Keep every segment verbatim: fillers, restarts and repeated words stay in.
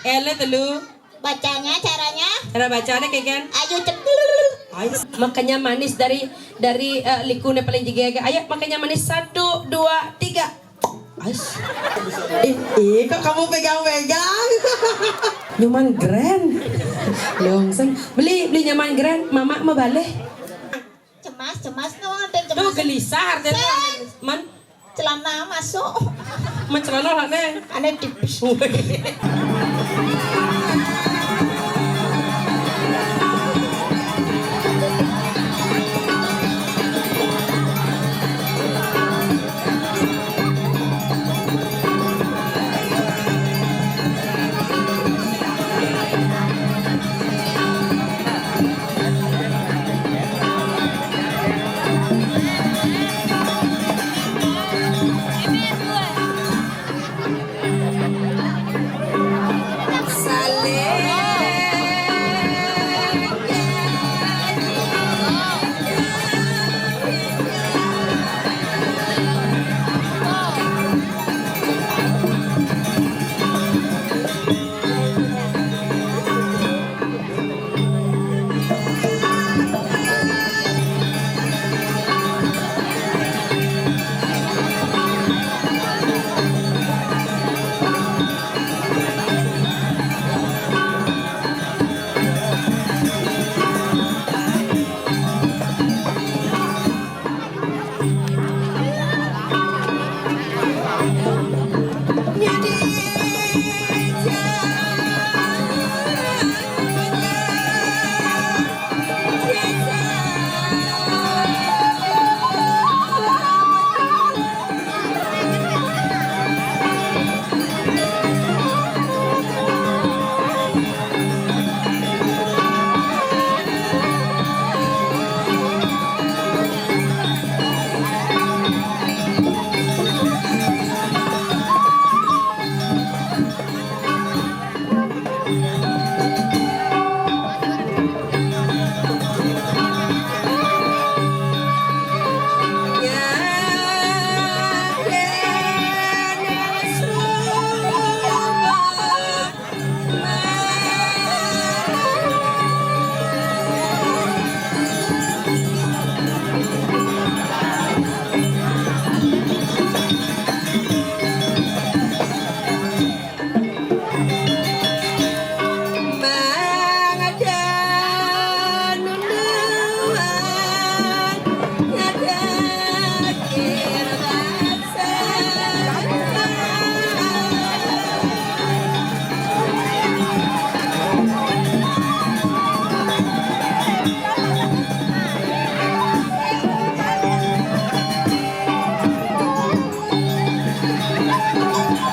Ele telu. Bacanya, caranya? Cara bacanya kayak kan? Ayo cek. Ais. Makanya manis dari dari eh, likune paling jegege. Ayo makanya manis satu, dua, tiga. Ais. Eh, eh, kok kamu pegang-pegang? Nyoman Grand. Langsung beli beli Nyoman Grand, mama mau balik. Cemas, cemas no, ada yang cemas. Tuh gelisah artinya. Man. Celana masuk. Man celana lah nih. Aneh tipis.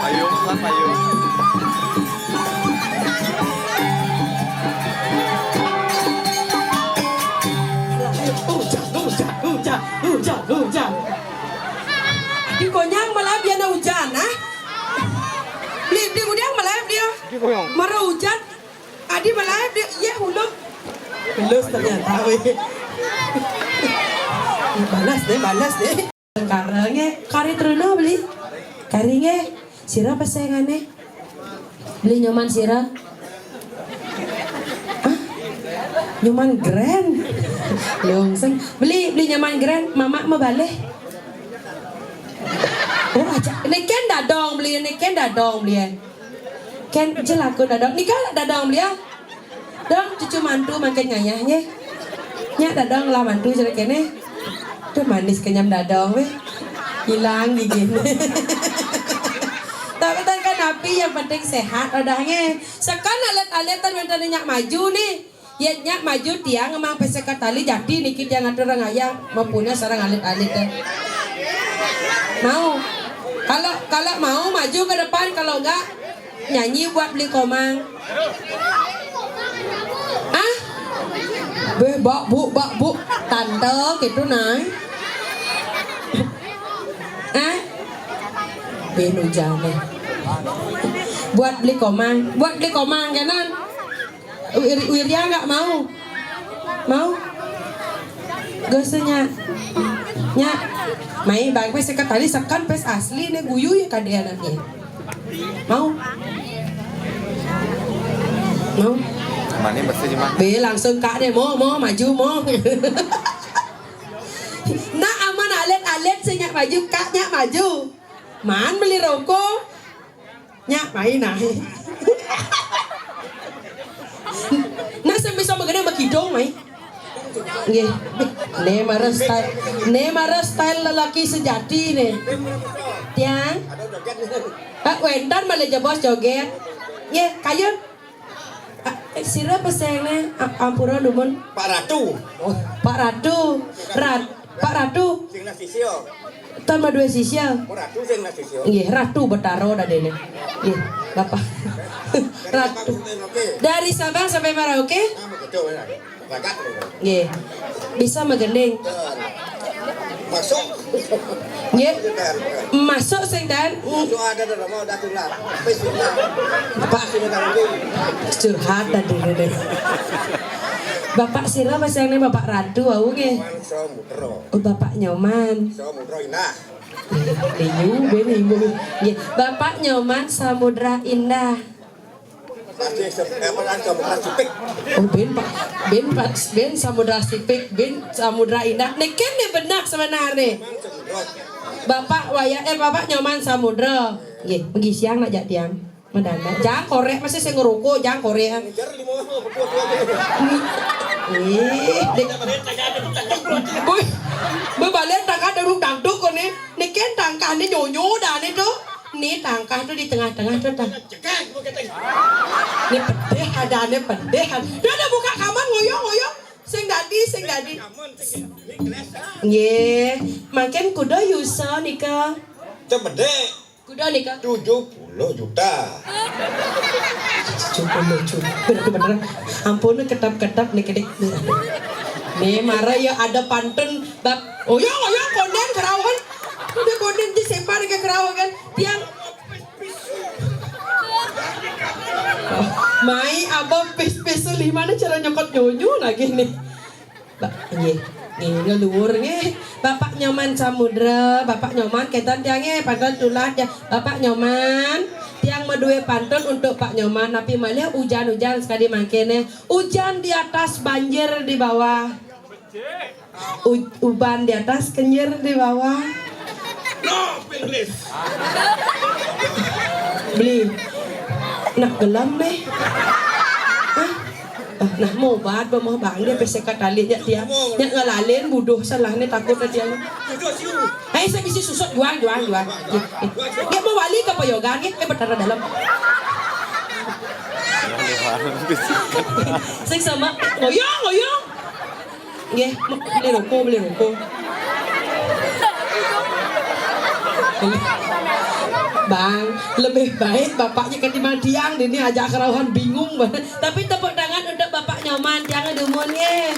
Payung, lah payung. Hujan, hujan, hujan, hujan, hujan. Di konyang malah dia na hujan, ah? Beli, beli udah malah dia. Di konyang. Marah hujan. Adi malah dia, iya huluk. Lulus ternyata, weh. Balas deh, balas deh. Karang eh, kari teruna beli. Kari eh, sira pesengane. Beli Nyoman sira. Hah? Nyoman Grand. Langsung beli beli Nyoman Grand, mama mau balik. Oh, aja. Ini kan dadong beli, ini kan dadong beli. Kan jelaku dadong. Nika dadong beli ya. Dong, cucu mantu makin ngayah ye. Nya dadong lah mantu jelek kene. Tuh manis kenyam dadong weh. Hilang gigi. Tapi tak kan api yang penting sehat rodahnya. Sekan alit-alitan minta nyak maju nih. Ya nyak maju tiang emang pesek tali jati niki tiang atur orang ayah mempunyai sarang alit-alit. Mau. Kalau kalau mau maju ke depan, kalau enggak nyanyi buat beli komang. Ah? Beh, bak bu, bak bu. Tante gitu nah. Ah? Beh, hujan deh. Buat beli komang, buat beli komang kanan. Wir, Wirya nggak mau? Mau? Gosenya. Nya. Mai bang pes sekat tadi sekan pes asli nih guyu ya kade anaknya. Mau? Mane mesti cuma. Be langsung Kak deh, mo, mo, maju, mo. Nah, aman alit-alit sing nyak maju, Kak nyak maju. Man beli rokok. Nyak main ae. Nah, sing bisa magendeng makidung, mai. Nggih. Ne mara style, ne mara style lelaki sejati ne. Tiang. Pak Wentan malah jebos joget. Nggih, kayun. Ah, eh, sira pesengne, a-, ampura dumun. Pak Ratu. Oh, Pak Ratu. Rat-, Pak Ratu. Sing nasi sio. Tan madue sisia. Pak Ratu sing nasi sio. Nggih, Ratu Betara dadene. Nggih, Bapak. Ratu. Dari Sabang sampai Merauke? Nah, begitu, ya. Nggih. Bisa magending. Masuk. Nggih. Masuk sing dan. Masuk ada dalam mau datang lah. Wis lah. Bapak curhat tadi ini. Bapak sira masih yang Bapak Ratu wau nggih. Samudra. Oh, Bapak Nyoman. Samudra Indah. Liu ben ibu. Nggih, Bapak Nyoman Samudra Indah. Pasti se-, apa kan, Samudra Sipik. Oh, ben Pak, ben Pak, ben Samudra Sipik, ben Samudra Indah. Niki ne benar sebenarnya. Bapak Waya, eh, Bapak Nyoman Samudra. Nggih, pergi siang nak jak tiang. Mendadak. Jang korek masih sing ngerokok, jang korek. Ih, dek. Boy, bebalen tangkah duduk dangduk kone. Niki tangkahne nyonyo dane tuh. Ni tangkah tuh di tengah-tengah tuh tang. Ni pedih adane pedih. Dia ada buka kamar ngoyong-ngoyong. Sing dadi, sing dadi. Nggih, mangkin kuda yusa nika. Cemedek. Kuda nika. Tujuh puluh juta. Tujuh puluh juta. Bener, bener. Ampun, ketap-ketap nih, kedik. Nih, mara ya ada pantun bab. Oh ya, oh ya, konden kerauhan. Udah konden di sembar ke kerauhan. Tiang. Oh, mai abang pis-pis lima nih cara nyokot nyonyo lagi nih. Ba-, nggih, nggih, ngeluhur nggih. Bapak Nyoman Samudra, Bapak Nyoman, ketan tiang nggih, pantun tulah ya. Bapak Nyoman, tiang madue pantun untuk Pak Nyoman, napi malih ujan-ujan sekali mangkene. Ujan di atas, banjir di bawah. U-, uban di atas, kenyir di bawah. No, English. Beli. Nak gelam nih. Hah? Ah, nah, mobat ba moh bang dia pese katali nya tiang. Nya ngalalen buduh salah ni takut dia tiang. Hai, saya bisi susut juang, juang, juang. Dia mau wali ke Payogan nggih, eh, Betara Dalam. Sing sama ngoyong, ngoyong. Nggih, beli rokok, beli rokok. Bang, lebih baik bapaknya ketimbang tiang, ini ajak kerauhan bingung banget. Tapi tepuk tangan untuk Bapak Nyoman, tiang dumun nggih.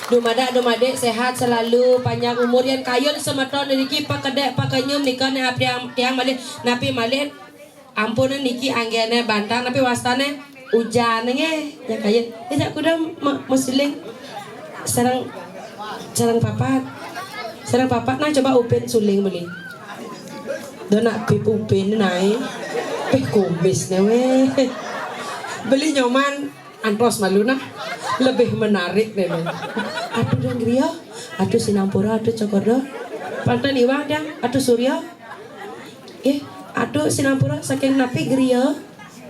Dumadak, dumadik sehat selalu, panjang umur, yen kayun semeton niki pakedek pakenyum nika ne tiang, tiang malih, napi malih. Ampun niki anggene bantang, tapi wastane ujan nggih. Ya kayun. Tidak kuda ma-, masuling. Sareng, sareng papat. Sareng papat nah coba Upin suling beli. Do nak pip Upin nae. Pih kumis ne weh. Beli Nyoman. Antos malu nah. Lebih menarik deh. Atuh dan griya, atuh sinampura, atuh cokordo. Panten iwang dang, atuh surya. Eh, atuh sinampura saking napi griya.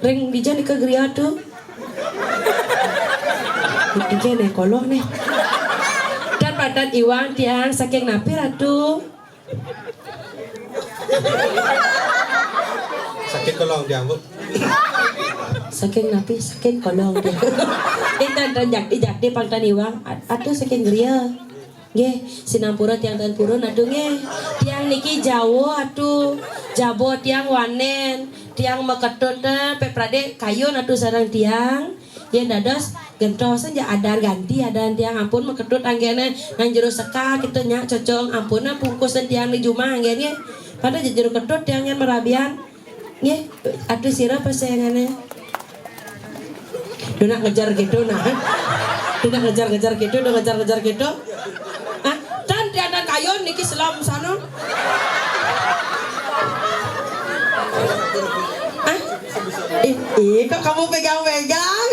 Ring dija nika griya atuh. Iki nih kolok nih. Dan panten iwang tiang saking napi ratu. Sakit kolong dia, Bu. Saking napi, saking kolong dia. Intan dan jakti, jakti pangtan iwang, at-, atuh saking griya. Nggih, sinampura tiang tan purun atuh nggih. Tiang niki Jawa atuh, jaba tiang wanen, tiang maketut, eh, pek prade kayun atuh sareng tiang. Yen dados gentos aja adan ganti adan tiang ampun maketut anggene nang jero sekar kita nyak cocong ampun nah pungkusan tiang di jumah anggene. Pada jero ketut tiang yang merabian. Nggih, atuh sira pasayangane. Dona ngejar gitu nah. Dona ngejar-ngejar gitu, dona ngejar-ngejar gitu. Ah, dan tiada kayun niki selam sana. Ah, Ih, kok kamu pegang-pegang?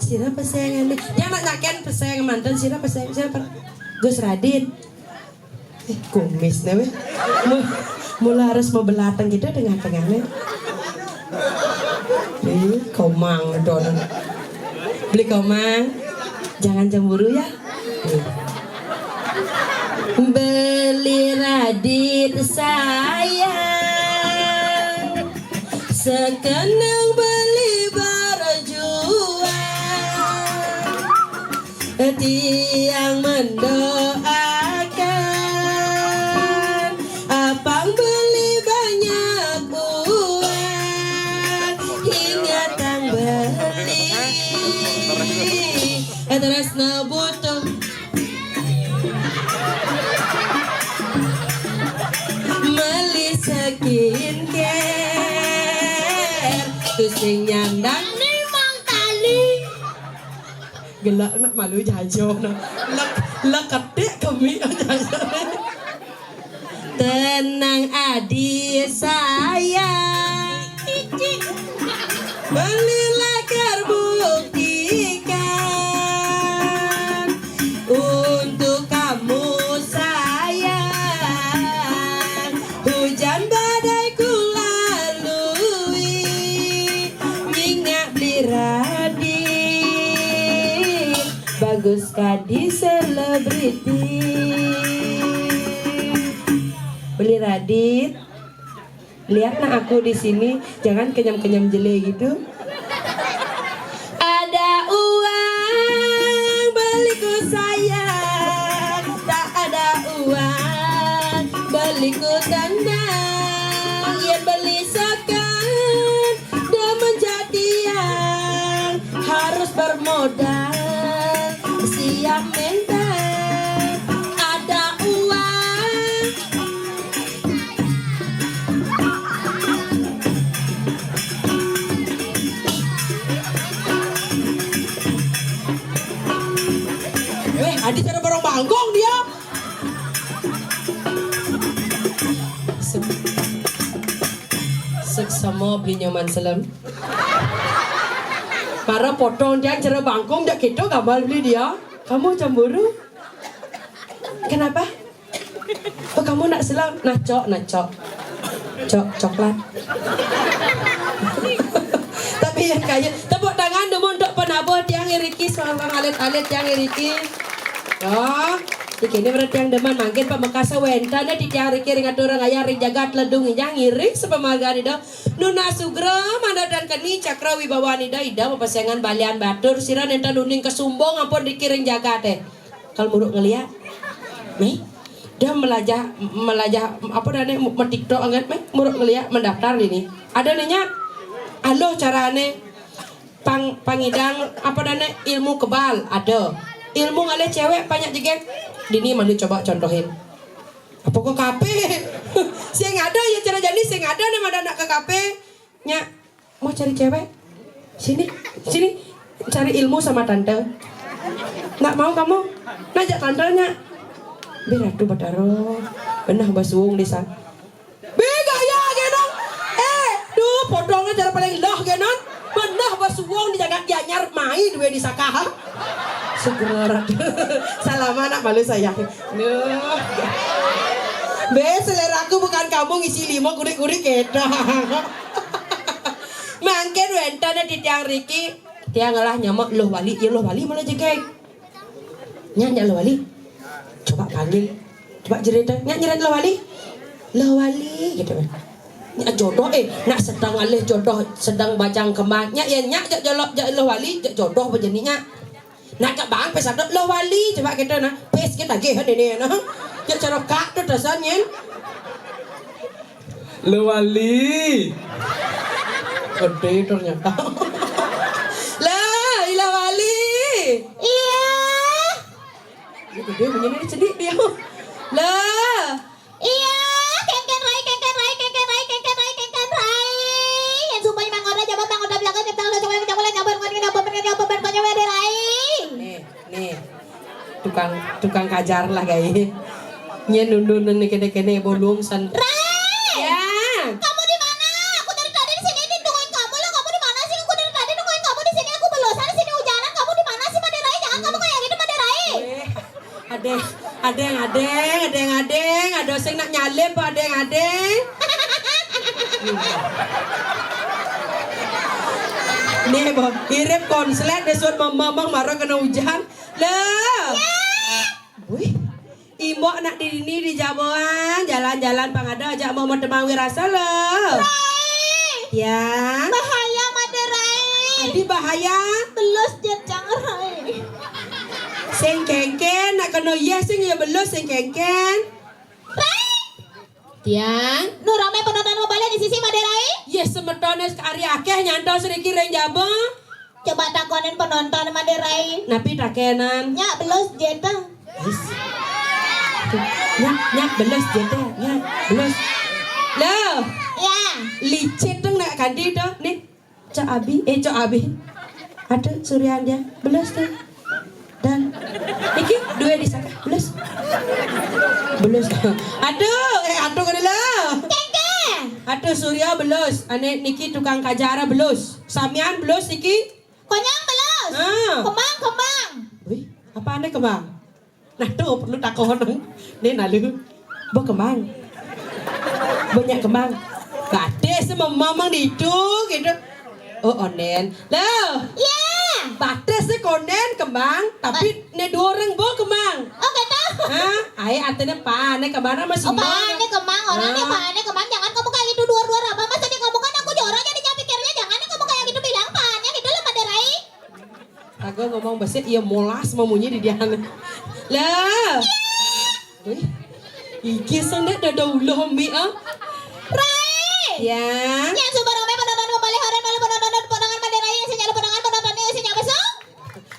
Sira pesengan nih. Jangan nak nyaken peseng mantan, sira peseng, sira pe-, Gus Radit. Eh, kumis nih, weh. Mu-, mula harus mau belatang gitu tengah-tengah nih. Ih, komang dong. Beli komang. Jangan cemburu ya. Beli Radit sayang, sekenang beli berjuang. Tiang mendoakan, apang beli banyak uang. Ingat ang beli, terus no butuh. Meli skincare, tu sing nyandang limang kali. Gelak nak malu jajo no. Lek, lek ketik kemi jajo. Tenang adi sayang. Beli lakar buktikan untuk kamu sayang. Hujan badai ku lalui, nyingak beli Radit, bagus kadi selebriti. Beli Radit, lihat nak aku di sini, jangan kenyam-kenyam jele gitu. Ada uang beliku sayang, tak ada uang beliku tenang. Yang beli sekan dan menjadi yang harus bermodal, siap minta. Ada uang. Weh, adi cara barang bangkong dia. Sek-, seksama beli nyaman selem. Para potong dia cara bangkong dia gitu gambar beli dia. Kamu cemburu? Kenapa? Oh, kamu nak selam? Nah, cok, nah, cok. Cok, coklat. Tapi yang kaya, tepuk tangan dulu untuk penabuh tiang iriki, seorang alit-alit tiang iriki. Oh, iki ini berarti yang demen mangkin pamekasa wénten di tiang riki ring atur ring ayah ring jagat ledung injang ngiring sepemargane do. Nuna sugra mandadan keni cakra wibawane do, ida pepesengan balian batur, sira nenten uning kesumbung ampun riki ring jagate. Kal muruk ngeliat. Nih, dia melajah, melajah, apa dane, me-, TikTok anget, meh, muruk ngeliat, mendaftar dini. Ada nih, Nyak. Aluh carane pang-, pangidang, apa dane, ilmu kebal, ada. Ilmu ngalih cewek banyak jegek. Dini mandi coba contohin. Apa ke kafe? Sing ada ya cara jani, sing ada nama anak ke kafe. Nyak, mau cari cewek? Sini, sini, cari ilmu sama tante. Nggak mau kamu? Ngajak tante, Nyak. Biar Ratu Bataro. Benah basuung di sana. Be gaya genong. Eh, duh, podongnya cara paling loh genon. Benah basuung di jagat Gianyar mai dua di sakaha. Segera Ratu. Salam anak malu sayang. Duh. Be, seleraku bukan kamu ngisi limo kurik-kurik kita. Mangkin wénten di tiang riki, tiang ngelah nyama Luh Wali, ya Luh Wali malah jegeg. Nyak, nyak Luh Wali. Coba panggil. Coba jerit, nyak jerit Luh Wali. Luh Wali gitu kan. Nyak jodoh, eh, nak sedang alih jodoh, sedang bajang kembang. Nyak ya nyak jak jolok jak Luh Wali, jak jodoh apa jenis nyak. Nak kak bang pes ada Luh Wali, coba kita nah. Pes kita geh ini nah. Jak cara kak tu dasar nyen. Luh Wali. Gede ternyata. Lah, Luh Wali. Iya. Ini gede begini nih sedih dia. Lah. Iya, kengken rai, kengken rai, kengken rai, kengken rai, kengken rai. Yang sumpah mang oda jabat mang oda belakang kita udah coba coba nyambar ngoni nyambar ngoni nyambar ngoni nyambar rai. Nih, nih. Tukang, tukang kajar lah, gai. Nyen nundun nih kene-kene bolong san. Rai! Ya. Kamu di mana? Aku dari tadi di sini, di Adéng, adéng, adéng, adéng, ada sing nak nyalip, adéng, adéng. Nih, Bo, irip konslet deh suut mamang mara kena ujan. Lho. Wih, imbok nak di dini di jaboan, jalan-jalan pang ada ajak mau temang wirasa lho. Rai. Tiang. Bahaya, Madé Rai. Adi bahaya. Belus jejang, Rai. Sing kéngkén, nak kena yéh sing ya belus sing kéngkén. Rai. Tiang. Nu ramé penonton mau balik di sisi Madé Rai. Yéh semetoné ari akéh nyantol sriki ring jaba. Coba takonin penonton Madé Rai. Napi takénan? Nyak belus jeta. Wis. Nyak, nyak belus jeta, nyak belus. Loh. Ya. Licit dong nak kanti to. Nih. Cok Abi, eh, Cok Abi. Aduh, Surya dia. Belus tuh. Dan iki duwe di sana. Belus. Belus. Aduh, eh, aduh kena lho. Kéngkén. Aduh, Surya belus. Ane niki tukang kajar belus. Samian belus niki. Konyang belus. Ah. Kembang, kembang. Wih, apa ane kembang? Nah, tuh perlu takon. Nih, nalu. Bo kembang. Banyak kembang. Batis mamang ditu gitu. Oh, onden. Loh. Iya. Batis sih konden kembang, tapi ne dua orang bo kembang. Oh, gitu. Hah? Ai artinya pane kembang sama. Oh, semua. Pane kembang, orang nih. Ah. Pane kembang, jangan kamu kayak gitu dua-dua apa? Masa dia kamu kan aku jorok jadi pikirnya jangan kamu kayak gitu bilang pane gitu loh, Madé Rai. Kagak ngomong besik, iya molas memunyi di dia. Lah. Wih. Iki sendek dada uluh mi ah. Rai. Ya. Yang suba ramai penonton kembali, horen malu penonton, penonton Madé Rai, sing nyalu penonton, penontonnya sing nyalu besok.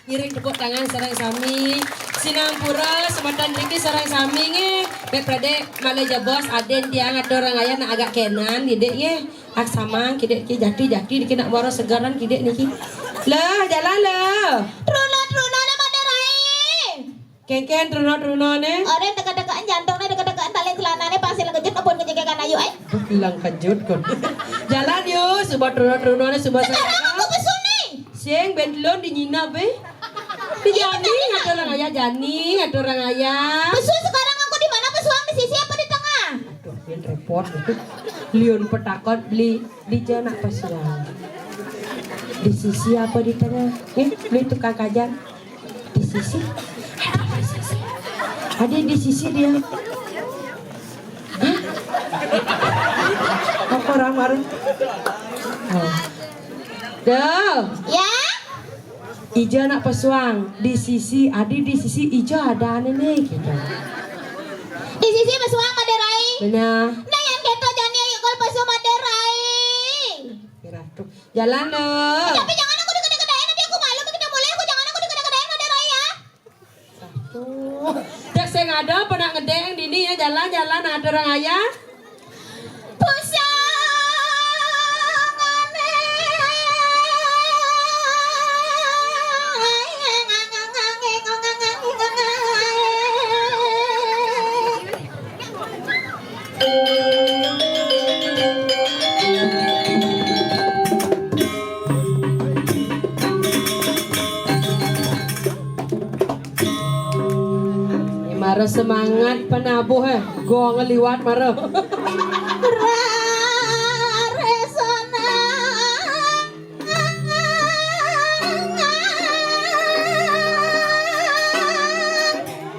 Ngiring tepuk tangan sareng sami. Sinampura semeton riki sareng sami nggih. Pek predek malah jebos aden tiang atau orang ayah nak agak kenan didik nggih. Ak samang kidik ki jati-jati niki nak mara segaran kidik niki. Lah, jalan lah. Truna-truna ne Madé Rai. Kéngkén truna-truna ne. Ora deket-dekekan jantungnya, deket-dekekan tali celananya, pasir kejut kebun kejegekan ayu, eh. Bilang kejut kon. Jalan yuk, suba truna-truna ne, suba. Sekarang aku pesu nih. Sing bentlon di nyinap, eh. Di jani, ngatur orang ayah, jani, ngatur orang ayah. Pesu sekarang aku di mana pesuang, di sisi apa di tengah? Aduh, yang repot itu. Liun petakon beli di jana pesuang. Di sisi apa di tengah? Eh, beli tukang kajar. Di sisi. Ada di sisi. Ada di sisi dia. Hah? Apa orang baru? Oh. Dah. Ya? Ija nak pesuang di sisi, adi di sisi ija ada ane nih gitu. Di sisi pesuang Madé Rai. Benar. Nah, yang keto jani ayo kal pesu Madé Rai. Kira tuh. Jalan loh. Tapi jangan aku dikena-kenain, nanti aku malu begitu mulai aku jangan aku dikena-kenain Madé Rai ya. Satu. Cek sing ada apa nak ngedeng dini ya, jalan-jalan ada orang ayah. Mara semangat penabuh eh. Gong liwat mara.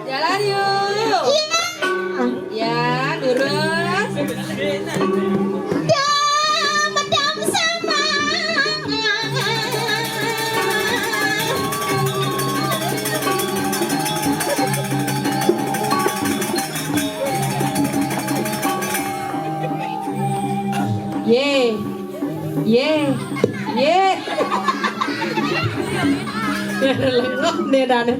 Jalan yuk. Ya, lurus. Ye. Ye. Ye. Lengok ne dane.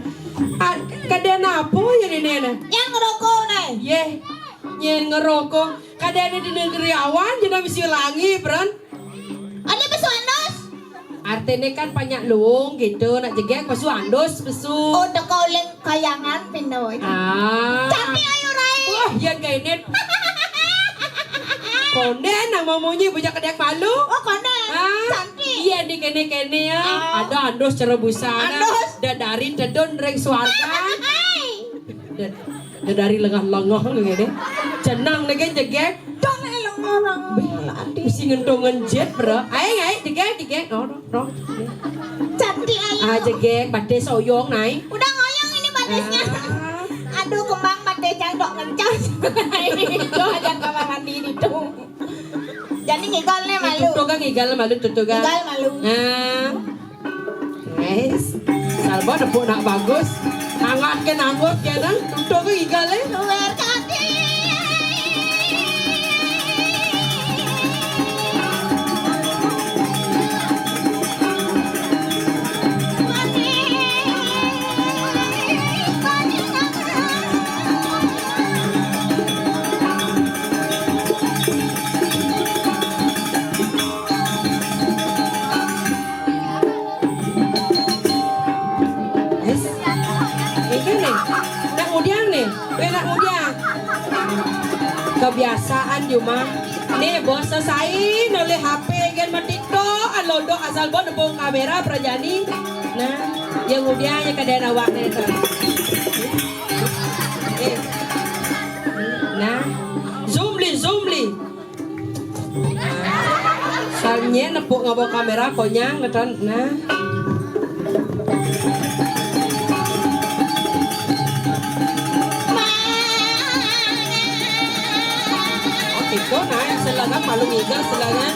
Ah, kadén apa ya ini ne? Yang ngerokok ne. Ye. Nyen ngerokok. Kadén di negeri awan jeneng mesti langi, Pran. Ada pesu andus. Artinya kan banyak luung gitu, nak jegek pesu andus, pesu. Oh, teko uling kayangan pindah. Ah. Tapi ayo Rai. Wah, yang gainet. Konden nang mamunyi bujak kedek malu. Oh, konden. Ah. Cantik. Iya di kene-kene ya. Ah. Ada andus cerebusan. Andus. Dadari tedun ring swarga. Hai. Dan Dari lengah-lengah ngene. Jeneng niki jegek. Dong, eh, lengah orang. Bih, ati. Mesti ngentungan jet, bro. Ayo, ayo, jegek, jegek. No, no, no. Cantik, ayo. Ah, jegek, batis oyong, nai. Udah ngoyong ini batisnya. Ah. Aduh, kembang batis yang dok ngencas. Itu aja kamar mandi itu. Jadi ngigal nih malu. Tutup kan ngigal malu, tutup kan. Ngigal malu. Nah. Guys, Salba nepuk nak bagus. Hangat ke nanggut ke nang. Tutup ke ngigal eh. Luar kaki. Wis. Iki nih. Nak ngudiang nih. Eh, nak ngudiang. Kebiasaan cuma. Nih, bos selesai nulis H P gen mati tok, lodok asal bos nepung kamera perjani. Nah, yang ngudiang ya keadaan awak nih, tuh. Eh. Nah, zoom li, zoom li. Salnye nepuk ngaba kamera konyang ngeton. Nah. Oh, gitu, nah, yang selengan malu ngiga selengan.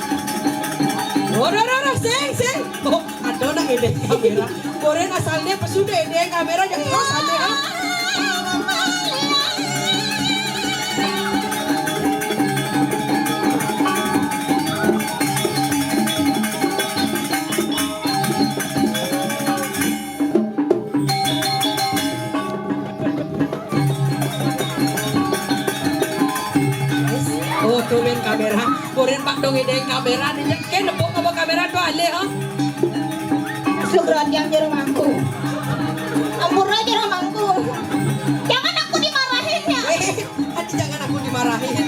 Oh, dah, dah, dah, sing, sing. Oh, ada nak ngedek kamera. Koren asalnya pesudah ngedek kamera yang terus ada, ah. Oh, tuh main kamera. Koren pak dong ngedek kamera, dia kan nepuk ngaba kamera tuh alih, ah. Sugradiang jero mangku. Ampura jero mangku. Jangan aku dimarahin ya. Eh, aduh, jangan aku dimarahin.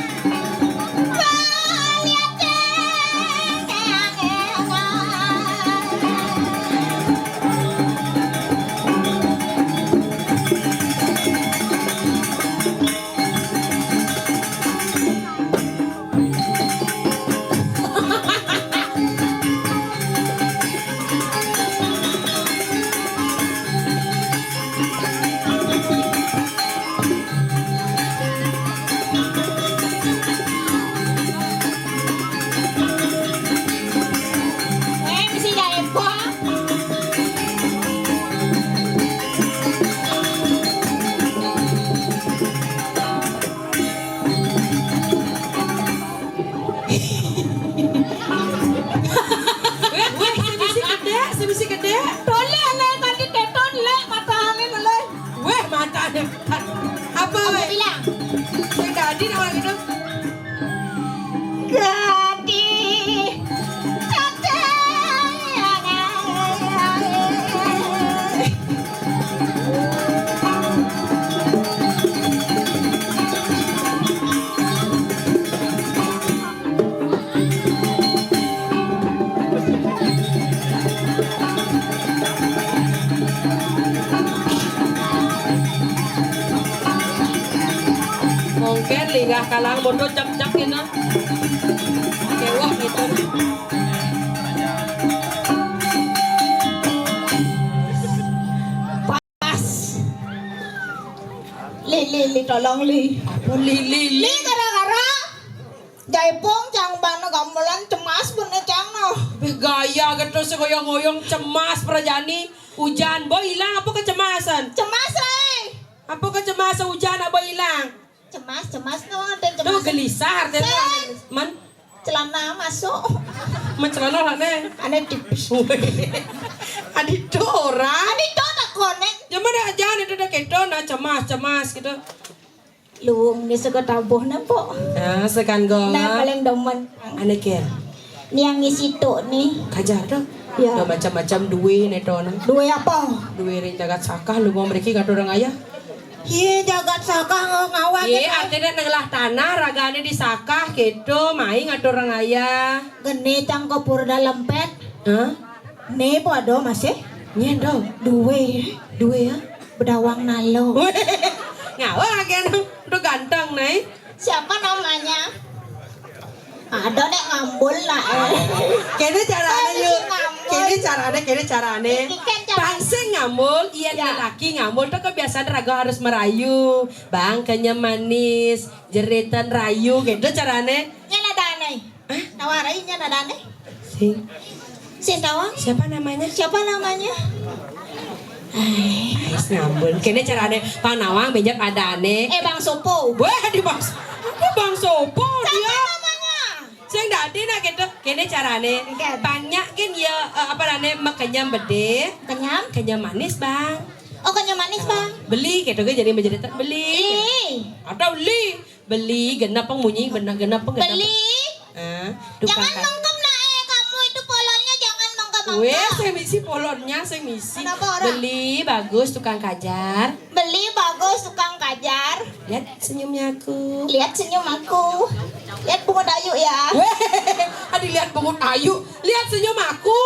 Weh, weh, sing bisi kedek, sing bisi kedek. Toleh, leh, tadi teton, leh, matane, leh. Weh, matane. Apa, weh? Bilang. Sing dadi nak orang gitu. Dadi. Teton. Mungkin linggah kalang bodoh cak-cak ini. Kewak gitu. Pas. Li, li, li, tolong, li. Apa li, li, li? Li gara-gara jaipong cang bana gamelan cemas bene cang no. Beh gaya gitu segoyong-goyong cemas perjani. Ujan boy ilang apa kecemasan? Cemas, Rey. Apa kecemasan ujan apa ilang? Cemas, cemas no, ada cemas. Tuh gelisah artinya. Sen. Men? Celana masuk. Men celana lah, Neng. Ane tipis. Adi tuh orang. Adi tuh tak konek. Ya mana aja itu udah gitu, nah cemas, cemas gitu. Luung ni suka tabuh na, Pok. Ah, sekan go. Nah, paling demen. Ane ke? Ni yang ngisi tok ni. Kajar tuh. Ya. Udah macam-macam duwe ne to, nah. Duwe apa? Duwe ring jagat sakah lu mau mriki ngatur orang ayah. Ye, jagat sakah ngawak. Ye, artinya ngelah tanah ragane di sakah gitu, mai ngatur orang ayah. Gene cang ke Purda Lempet. Hah? Ne pada masih? Nye dong. Duwe. Duwe ya. Bedawang nalo. Weh. Nyawa lagi anu, udah ganteng nih. Siapa namanya? Ada nek ngambul lah, eh. Kene carane, yuk. Kene carane, kene carane. Bang sing ngambul, iya, lelaki ngambul tuh kebiasaan raga harus merayu. Bang, kenyem manis, jeritan rayu gitu carane. Nya nadane. Hah? Tawarai nya nadane. Sing. Sing tawang. Siapa namanya? Siapa namanya? Ais ngambul. Kene carane panawang benjep adane. Eh, Bang Sopo. Wah, di Bang. Di Bang Sopo dia. Siapa namanya? Sing dadi nak gitu. Kene carane. Banyak kan ya, eh, apa nane, makenyam bede. Kenyam? Kenyam manis, Bang. Oh, kenyam manis, Bang. Beli gitu kan jadi menjadi beli. Atau beli. Beli, genep pang munyi, bener genep pang genep. Beli. Ah, tukang kajar. Jangan mengkem nak, eh, kamu itu polonnya jangan mengkem-mengkem. Weh, saya misi polonnya, saya misi. Kenapa orang? Beli, bagus tukang kajar. Beli, bagus tukang kajar. Lihat senyumnya aku. Lihat senyum aku. Lihat bungut ayu ya. Weh, adi lihat bungut ayu. Lihat senyum aku.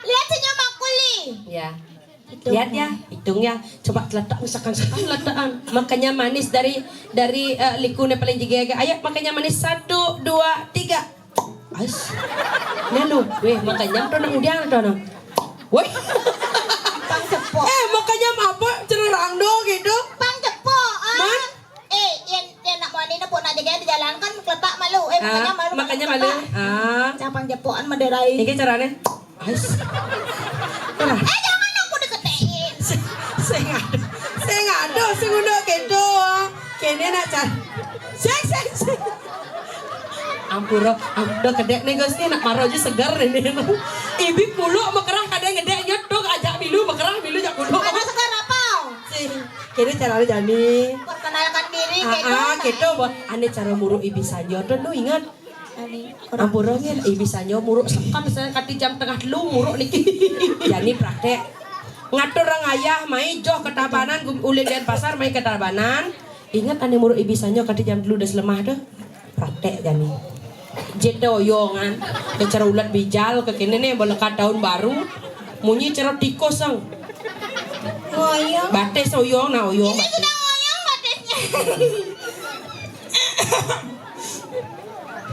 Lihat senyum aku, Li. Ya. Lihat ya, hitung ya. Coba teletak misalkan satu teletakan. Makanya manis dari dari eh, likune paling jege. Ayo makanya manis satu, dua, tiga. Ais. Nah lu, weh makanya tuh nang udiang tuh nang. Weh. Pang cepok. Eh makanya apa cererang do gitu. Pang cepok. Ah. Man? Eh, yang yang nak mau ini pun aja dia dijalankan keletak malu. Eh makanya malu. Makanya malu. Ah. Capang jepokan mederai. Ini caranya. Ais. Eh jangan aku deketin. Sing ada, sing ada, sing udah gitu. Kene nak car. Sing, sing, sing. Ampura, ampura kedek nih guys nih nak maro aja segar ini. Ibi pulo mekerah kadang ngedek nyetok ajak milu mekerah milu jak pulo. Mana segar apa? Sing. Kene cara jani. Perkenalkan diri. Ah, gitu. Ah, gitu. Ane cara muruk ibi sanyo tuh lu ingat. Ampura nggih, ibi sanyo muruk sekan saya kati jam tengah telu muruk niki. Jani praktek. Ngatur orang ayah mai joh ke Tabanan ulin Denpasar mai ke Tabanan. Ingat ane muruk ibi sanyo kati jam telu das lemah tuh. Praktek jani. Jete oyongan. Ke cara ulat bijal ke kene nih belekat tahun baru. Munyi cara tikus sang. Oyong. Bates oyong nah oyong. Ini bates. Sudah oyong batesnya.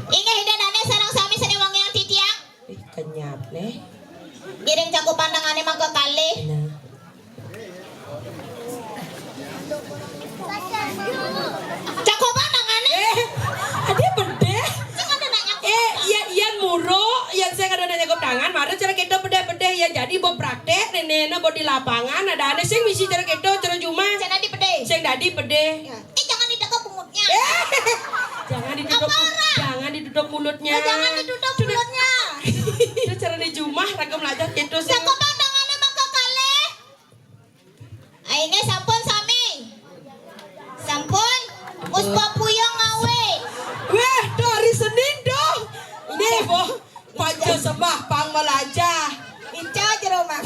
Inggih ida dane sareng sami seni wangiang titiang. Ih, kenyap neh. Giring cakupan tangane mangke kalih. Nah. Cakupan tangane. Eh, ada bedeh. Sing ada nanya. Eh, iya iya muruk, yang saya ada nanya ke tangan, mari cara kita bedeh-bedeh ya jadi buat praktek nenek bo di lapangan ada ada sing misi cara kita cara juma. Sing dadi bedeh. Sing dadi bedeh. Ya. Eh, jangan didekat bungutnya. Eh, jangan ditutup, jangan ditutup mulutnya. Oh, jangan ditutup mulutnya. Itu cara di jumah raga belajar gitu sih. Cakupan tangannya mangke kalih. Aine sampun sami. Sampun. Wis puyung ngawe. Weh, tuh hari Senin tuh. Nih, boh. Panca sembah pang melajah. Ica jero mang.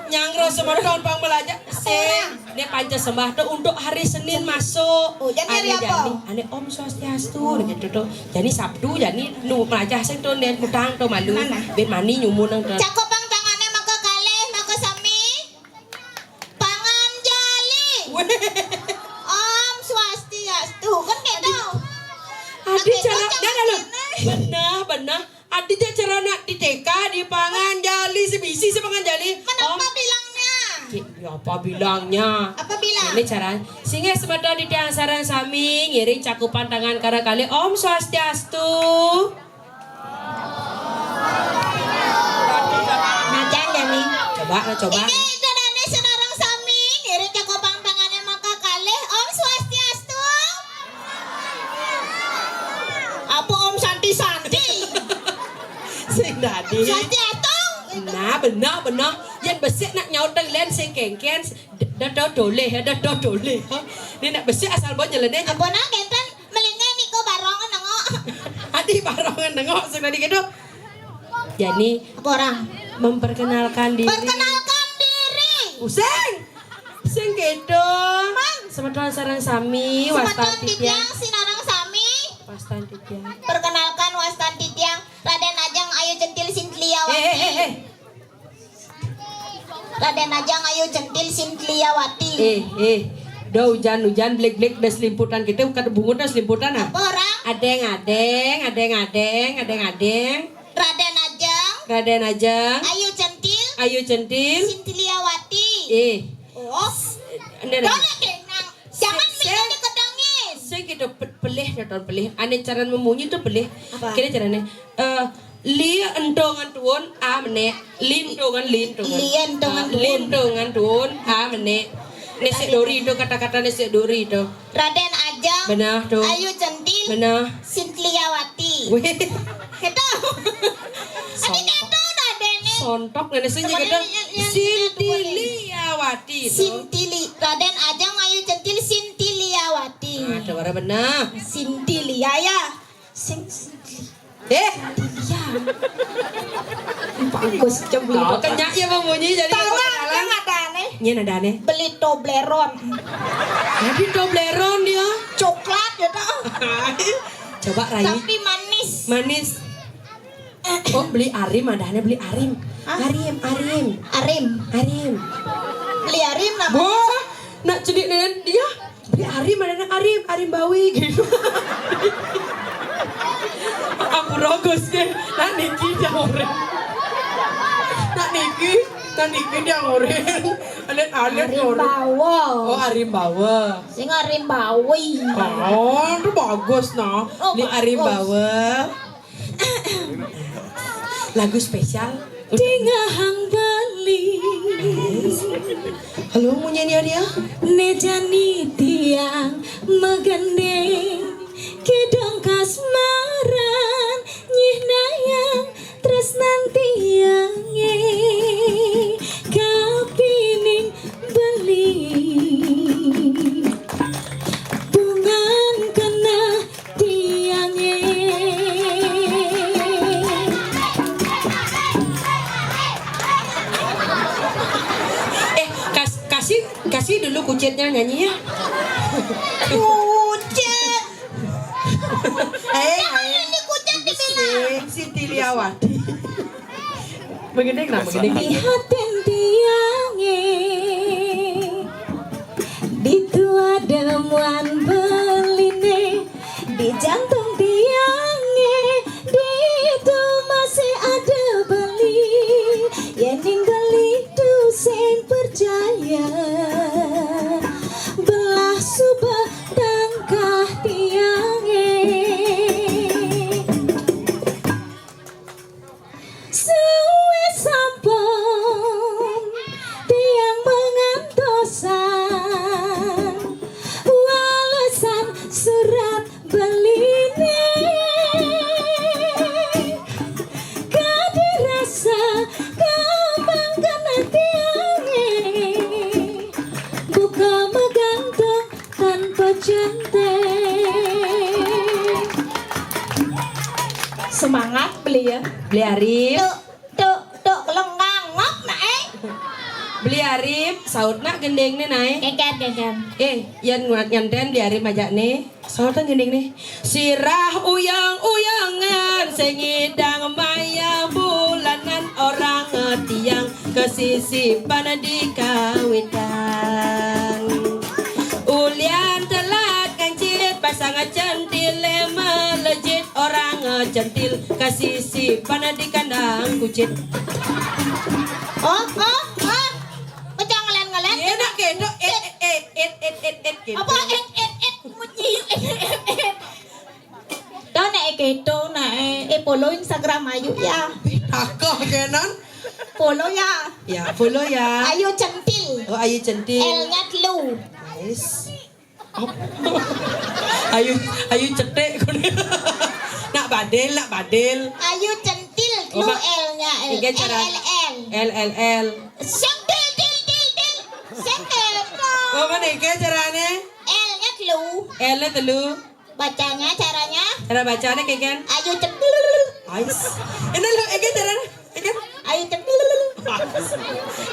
Nyangro semeton pang melajah. Sing. Ini panca sembah tuh untuk hari Senin masuk. Oh, jadi hari apa? Ane Om Swastiastu gitu tuh. Jadi Sabtu jadi nu melajah sing tuh nen utang tuh malu. Mana? Ben mani nyumun nang tuh. Cakep pang tangannya maka kalih maka sami. Pangan jali. Weh. Om Swastiastu kan gitu. Adi cara dah lu. Benar, benar. Adi cara nak di T K di pangan jali sebisi sepangan jali. Kenapa bilangnya? Ya apa bilangnya? Apa bilang? Ini cara singgah semata di tiang sarang sami ngiring cakupan tangan kara kali Om Swastiastu. Macan jani. Coba, coba. Inggih, ida dane senarang sami, ngiring cakupan tangane maka kalih Om Swastiastu. Apa Om Santi Santi? Sing dadi. Swastiastu. Nah, benar benar. Yen besik nak nyaut len sing kengken, dah dah doleh, dah dah doleh. Ini nak besik asal bawa nyeleneh. Apa nak kenten? Melingkar niko barongan nengok. Adi barongan nengok sing tadi gitu. Jadi apa orang? Memperkenalkan diri. Perkenalkan diri. Useng. Sing gitu. Semeton sarang sami wastan titiang sinarang sami. Wastan titiang. Perkenalkan wastan titiang Raden Ajeng Ayu Centil Sintiawati. Eh, eh, eh, eh. Raden Ajeng Ayu Centil Sintiawati. Eh, eh. Do ujan-ujan, blik-blik, da selimputan kito, kada bungut da selimputan, ah. Apa orang? Adeng, adeng, adeng, adeng, adeng, adeng. Raden Ajeng. Raden Ajeng. Ayu Centil. Ayu Centil. Sintiliawati. Eh. Oh. Nda, nda. Dole kenang. Jangan sing, mikir sing, ke dongeng. Sing kito pe-, pelih, nonton pelih. Ane caran memunyi tu pelih. Apa? Kira carane. Eh, li entongan tuun, a menek. Li entongan, li entongan. Li entongan tuun. Li entongan tuun, a menek. Nesek duri tu, kata-kata nesek duri tu. Raden Ajeng. Beneh tu. Ayu Centil. Beneh. Sintiliawati. Weh. Keto. Adi keto Raden ni. Sontok nene sing keto. Sintiliawati tu. Sintili. Raden Ajeng Ayu Centil Sintiliawati. Ah, ada wara beneh. Sintilia ya. Sing, sing. Eh, iya. Bagus, cemburu. Oh, kenyak ya memunyi jadi. Tawa, kan ada aneh. Nyen ada aneh. Beli Toblerone. Jadi Toblerone dia. Coklat ya, toh. Coba rai. Tapi manis. Manis. Oh, beli arim, ada aneh beli arim. Hah? Arim, arim. Arim. Arim. Beli arim nama? Wah, nak cedik dengan dia. Beli arim, ada nak arim, arim bawi gitu. Aku rogos ke, nak niki dia orang. Nak niki, nak niki dia orang. Alit-alit arim orang. Bawa. Oh, arim bawa. Sing arim bawi. Oh, itu bagus nah. Oh, ini arim bagus. Bawa. Lagu spesial. Dingehang beli. Halo, munyi ni dia. Ne jani tiang magandeng, kidong kasmaran, nyih nayang tresnan tiange, kapining beli. Bungan kena tiange. Eh, kas-, kasih, kasih dulu Kucitnya nyanyi ya. Kucit. Eh, eh. Ini Kucit dibilang. Eh, Siti Liawati. Begini kenapa begini? Di haten tiange, ditu ada muan beline, di jantung tiange, ditu masih ada beli. Yening beli tu sing percaya, belah suba tangkah tiange. Suwe sampun tiang mangantosan walesan surat beline. Kadi rasa kembang kena tiange, buka magantung tanpa centeng. Semangat beli ya. Beli Arif. Tuk, tuk, tuk, kelenggang, ngok nak, eh. Beli Arif, saut nak gendeng ni, nai. Keken, keken. Eh, yan nguat nyanten Beli Arif majak ni. Saut nak gendeng ni. Sirah uyang-uyangan, sengidang maya bulanan orang tiang kesisipan di kawitan. Ulian telat ngancit, pasang centil melejit, orang centil kasisipan di kandang Kucit. Oh, oh, oh. Pecah ngelen-ngelen. Iya, nak, kedo. Eh, eh, eh, eh, eh, eh, eh, kedo. Apa? Eh, eh, eh, munyi. Eh, eh, eh. Dah, nak, eh, kedo, nak, eh. Eh, follow Instagram Ayu, ya. Takah, kenan. Follow, ya. Ya, follow, ya. Ayu Centil. Oh, Ayu Centil. L-nya telu. Nice. Ayu, Ayu cetek kau ni. Nak badil, nak badil. Ayu Centil, telu. Oh, L-nya, L. Tiga cara. L, L, L. L, L, L. Centil, til, til, til. Centil. Oh, mana tiga caranya? L-nya telu. L-nya telu. Bacanya, caranya? Cara bacanya, Keken? Ayu Centil. Ais. Ini lo, Keken, caranya? Ayo, cek.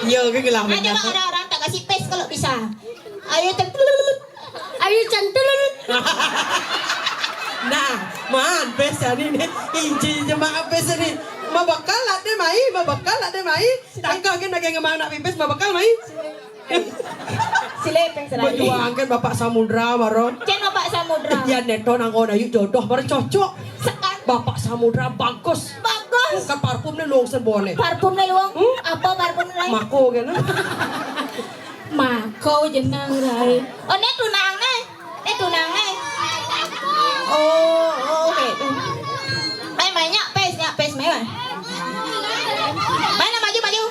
Yo, gue gelah. Ada orang-orang tak kasih pes kalau bisa. Ayo, cek. Ayo, centul. Nah, man, pes ni ni. Inci jemaah pes ni. Mabakal ada mai, mabakal ada mai. Tangkah kan lagi ngemang nak pipis, mabakal mai. Cilepeng selalu. Bajuangkeun Bapak Samudra, Maron. Cén Bapak Samudra. Iya, neto nanggon ayu jodoh, Maron cocok. Sekarang Bapak Samudra bagus. Bagus. Kan parfumnya luang sebone. Parfumnya luang. Hmm? Apa parfumnya lain? Mako kan. Mako jenang lain. Oh, ini tunang nih. Ini tunang nih. Oh, oh, oke. Ayo, mainnya pes, ya, pes, main. Mana maju, maju.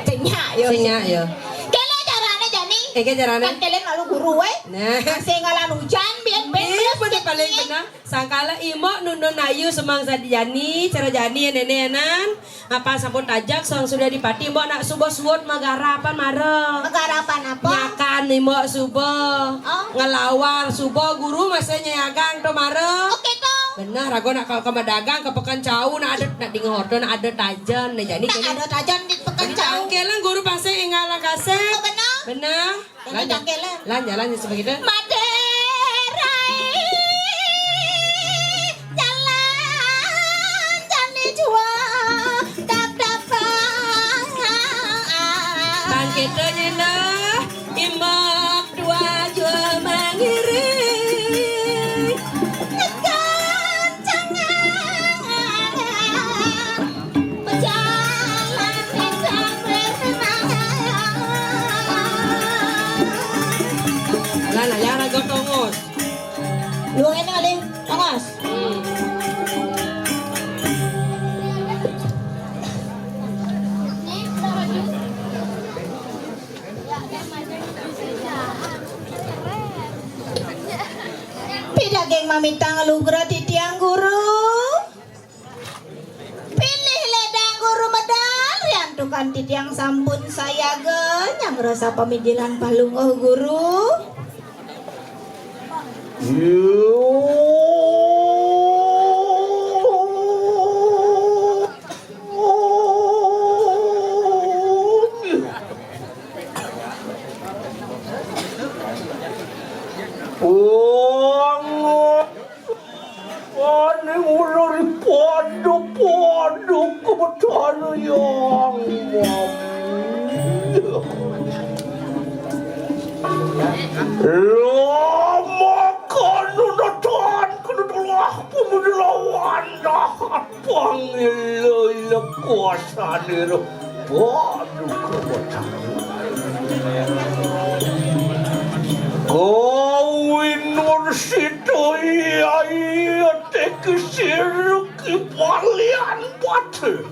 Cenyak, yo. Cenyak, yo. Kéné carané, Jani. Éké carané. Kan kalian lalu guru, wé. Nah. Sing ngalan hujan, biar. Iya, bener, paling bener. Sangkala Imbok nundun ayu semang sadi Jani, cara Jani ya, Néné, ya, Nan. Apa sampun tajak sang sudah dipati, Imbok nak subuh suud magarapan mara. Magarapan apa? Nyakan Imbok subuh. Oh. Ngelawar subuh, guru masih nyayagang to mara. Oke, to. Bener, aku nak ka, ka madagang, ka Pekan Cau, nak ada, nak dingin hotel, nak ada tajan, nah, Jani. Nak ada tajan di Pekan Cau. Cangkélan guru pasti inggalan kasép. Oh, bener. Bener. Lan, lan, jalan sebegitu. Madérai jalan jani jua dap-dapan. Tang kita nyina imbak dua jua mangiring. Tekan jangan. Bejalan kencang bersemangat. Lah, lah, ya, raga tongos. Luang ini kali, tongos. Hmm. Pidaging mamitang lugra titiang guru. Pilih ledang guru medal, riantukan titiang sampun sayaga, nyanggra sapamijilan palungguh guru. Ane ulur pada-pada kebetan yang mami. Lama kanu natan kena telah pemudi lawan dahat panggil lekuasan iruh. Waduh, kebetan. Kawin warsita iya, iya, teki siruk ipalian batu.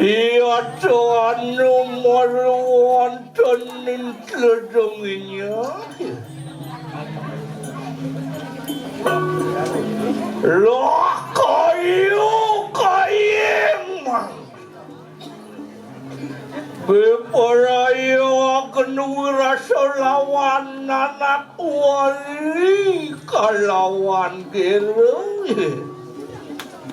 Iya, tuan nomor wonten ning tledeng inya. Lah, kayu, kayeng, Mang. Beparaya agen wirasa lawan anak wali kalawan gelo.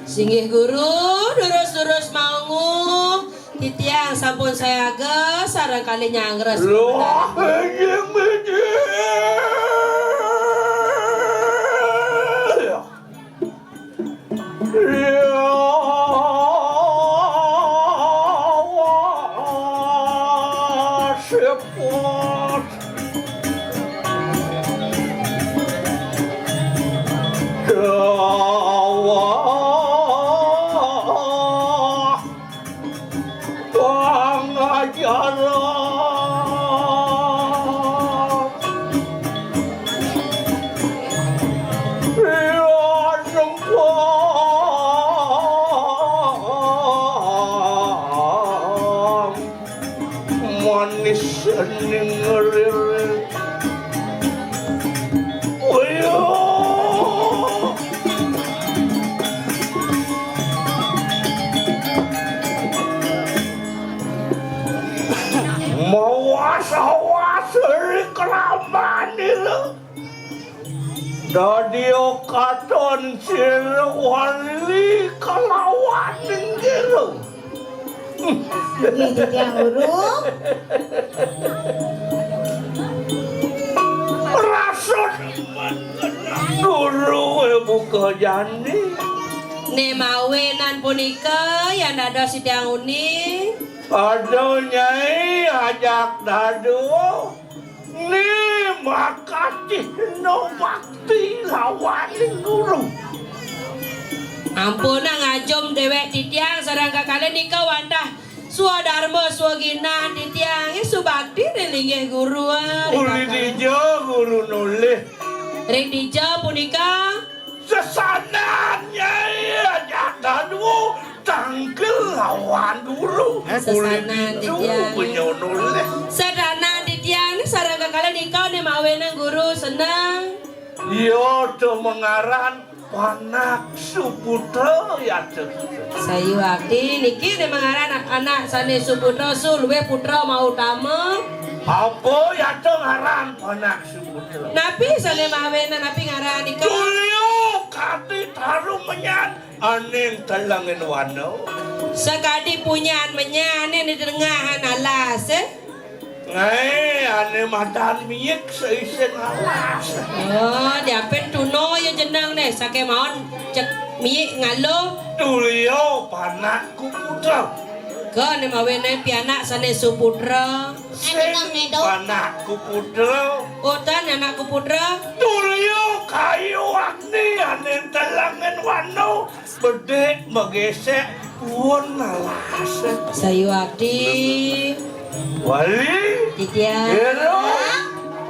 Singgih guru, durus-durus maungu, titiang sampun sayaga sareng kalih nyanggra. Loh, sebentar. Inggih, inggih. Pangajaran Pian sempang manis ning ngerir. Uyuh. Mawas-awas ri kelaman ilu. Dadi katon sira wali kalawan nggih. Nggih, titiang guru. Rasun guru buka jani. Né mawinan punika yan dados titiang uning. Aduh, Nyai, ajak daduh. Né makatihna bakti lawaning guru. Ampunang ngajum déwék titiang sareng kakalih nika wantah swadarma swaginan titiang subakti ring linggih guru, ah, ring Uli kakalih. Dija guru nolih. Ring dija punika. Sesanan, Nyai, ajak daduh tangkil lawan guru. Sesanan, uli ditu titiang. Punyono leh. Sesanan titiang sareng kakalih nika né mawinan guru seneng. Iya, to mangaran Panak Suputra, ya, to. Sayuwakti niki né mangaran anak sané suputra, suluwé putra mautama. Apa, ya, to ngaran Panak Napi sané mawinan, napi ngaran nika? Tulio kati taru menyan aning telengin wana. Sakadi punyan menyan ané di tengahan alas, eh? Ngaé ané madan miik seisin alas. Oh, diapin tuna ya jeneng né, sakémaon cek miik ngalo. Tulio panak kuputra. Ka né mawinan pianak sané suputra. Sing anakku putra. Oh, tan anakku putra. Tulio kayu agni ané telengin wana bedik magesek puun alas. Sayuwakti. Wali. Titiang. Ira.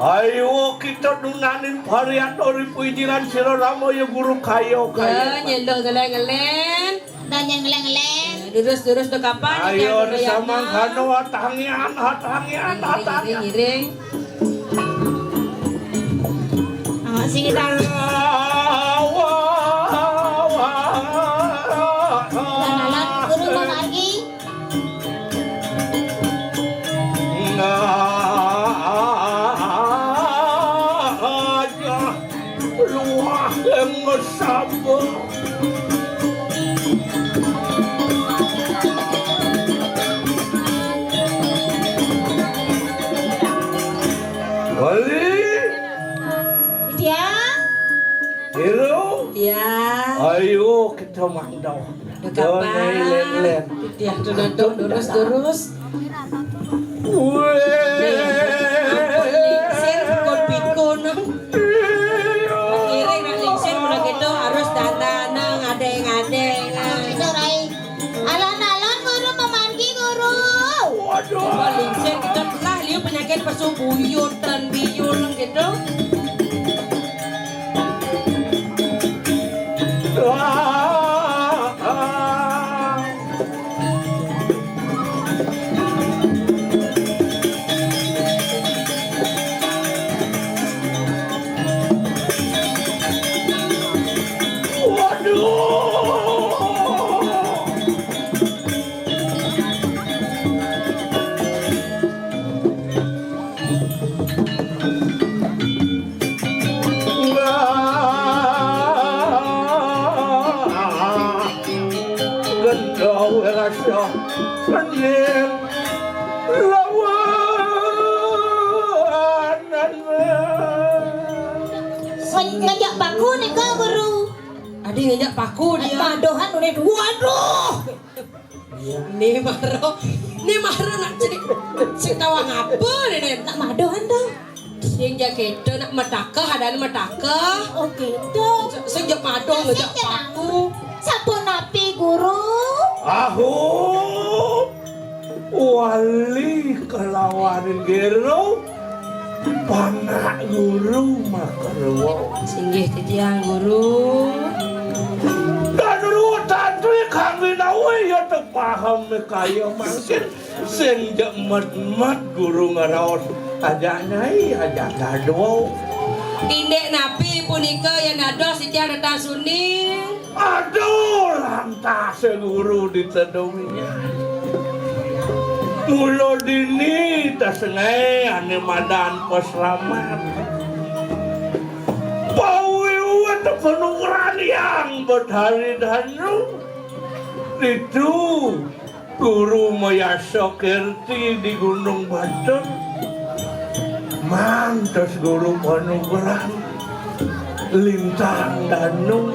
Ayo kita dunaning pariato ri pujiran sira Rama ya guru kayo kayo. Ya, nyeluh geleng-geleng. Dah nyang ngeleng-ngeleng. Durus-durus do kapan? Ayo, samangkana, hatangian, hatangian, ngiring, hatangian. Ngiring, ngiring. Awak sing kita. Guru mamargi. Ngajah luah ngesaba. Wali. Tiang. Halo. Tiang. Ayo kita mangdau. Dekapan. Dona, len, len. Titiang tuh, tuh, durus, durus. Wéh. Ampun, lingsir, pikun-pikun. Ngiring nak lingsir, udah gitu harus dandan, ngadeng-ngadeng. Gitu, Rai. Alon-alon, Guru, mamargi, Guru. Waduh. Coba lingsir, kita telah liu penyakit pesu buyut dan biyul, gitu. Gendong rasa pening lawan. Ngejak paku nih, Kak, Guru. Adi ngejak paku dia. Padohan udah dua, aduh. Né mara, né mara nak cerik, sing tawang apa né, né? Nak madohan dong. Sing ja kéto nak matakah, ada matakah. Oh, kéto. Sing ja madoh, ngejak paku. Sapunapi, Guru? Ahu, wali kalawan gero. Panak guru makarwa. Singgih titiang guru. Daduru tantri kami nawi ya tepaham kaya mangkin sing jemet-met guru ngeraos aja nyai aja dadwa. Indik napi punika yang dados titiang datang suning? Aduh, lantas guru ditedungi. Mula dini tesengé ané madan peslamat. Pawiwit penukaran yang Betari Danu. Ditu Guru mayasa kerti di Gunung Batur. Mantes Guru panugrahan Lintang Danu.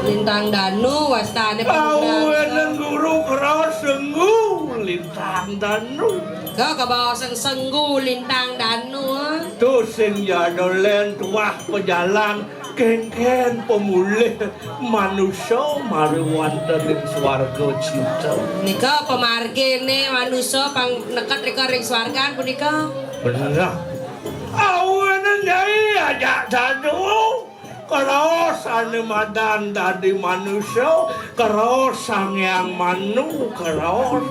Lintang Danu, wastané. Awenan guru kraos senggu Lintang Danu. Ka kabaosan senggu Lintang Danu, ah. Tuh sing jadolén tuah pajalan kéngkén pamulih manusa mari wénten ing swarga cita. Nika pamarginé manusa pang neket rika ring swargan punika. Bener. Awenan Nyai ajak dadu. Kraos ané madan dadi manusa, kraos Sang Hyang Manu, kraos.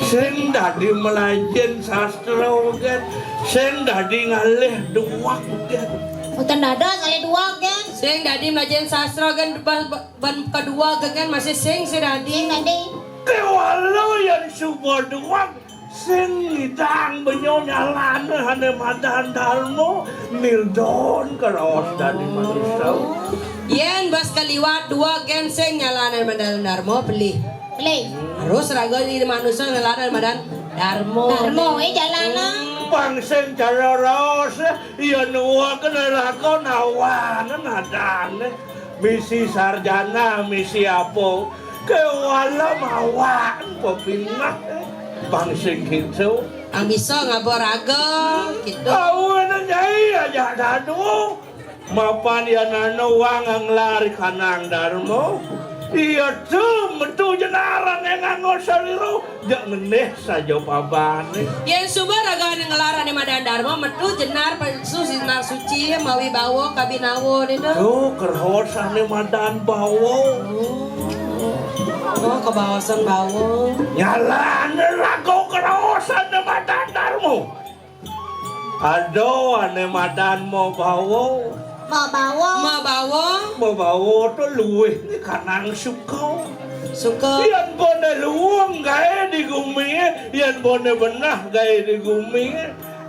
Sing dadi mlajin sastra gén, sing dadi ngalih duweg gén. Mboten dados ngalih duweg gén. Sing dadi mlajin sastra gén, ba-, ba-, ban kedua gén masih sing sing dadi. Sing dadi. Kéwala yén suba duweg, sing ngidang benya nyalana ané madan darma, nildon kraos dadi manusa. Yén bas kaliwat duweg gén sing nyalana madan darma, pelih. Pelih. Harus raga di manusa nyalana madan darma. Darma, eh, jalana. Hmm. Pang sing cara raos, yén uweg neraka nawana nadané. Misi sarjana, misi apa? Kéwala mawakan pepineh. Pang sing kéto. Pang bisa ngaba raga, kéto. Awenan Nyai ajak dadu. Mapan yén ana wang nglar kanang darma. Iya tu metu jenarané nganggo sarira. Jak ngendih saja pabané. Yén suba ragané nglar ané madan darma, metu jenar palsu, jenar suci, mawi bawa kabinawa né to. Tuh, kraos ané madan bawa. Oh. Oh, kabaosan bawa. Nyalana raga kraos ané madan darma. Ada ané madan mabawa. Mabawa. Mabawa. Mabawa to luwih né kanang suka. Suka. Yén boné luung gaé di gumi, yén boné benah gaé di gumi,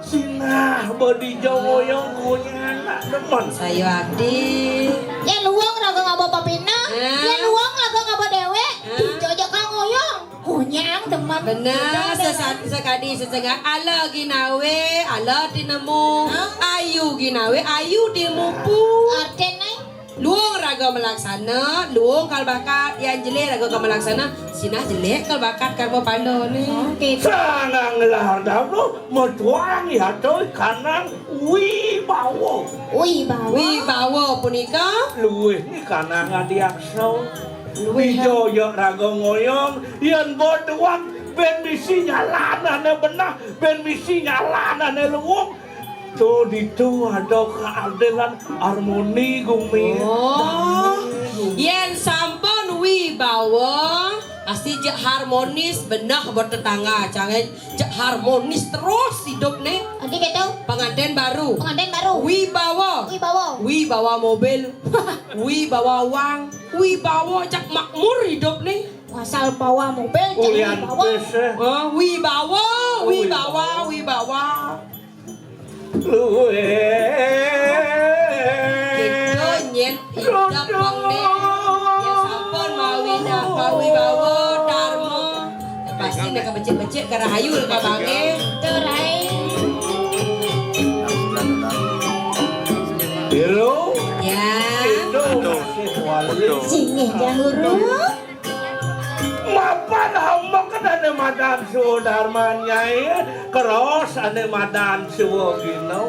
sinah ba dija ngoyong kunyah anak demen. Saya ati. Yén luung raga ngaba pepineh, ah, yén luung raga ngaba déwék, ah, dija ja kang ngoyong. Kunyang demen. Bener, bener, sesat-, sekadi sesengak. Ala ginawé, ala tinemu. Hah? Ayu ginawé, ayu timupu. Artiné? Luung raga malaksana, luung kal bakat, yén jelé raga kal malaksana, sinah jelé kal bakat karma palané. Oh, gitu. Sangang lar dapur, metuang yatoi kanang wibawa. Wibawa. Wibawa punika? Luwih né kanang adiaksa. Luwih. Dija ja raga ngoyong, yén ba duweg, bén misi nyalanané benah, bén misi nyalanané luung. To ditu ada kaadilan harmoni gumi. Oh, harmoni gumi. Yén sampun wibawa, pasti jak harmonis benah ba tetangga, cangé jak harmonis terus hidupné. Adi kéto? Pangantén baru. Pangantén baru. Wibawa. Wibawa. Wibawa mobil. Wibawa uang. Wibawa jak makmur hidupné. Asal bawa mobil, jak wibawa. Ulian pis, eh. Ah, wibawa, oh, wibawa, wibawa. Wibawa. Luwih. Kita nyén hidup wong né. Ya sampun mawi dah, mawi bawa darma. Ya pasti nak becik-becik ka rahayu ka bangé. Betul, Rai. Biru. Ya. Itu masih wali. Sini, Jang Guru. Mapan hamba kan ané madan Siwa Darman Nyai, kraos ané madan Siwa Gina.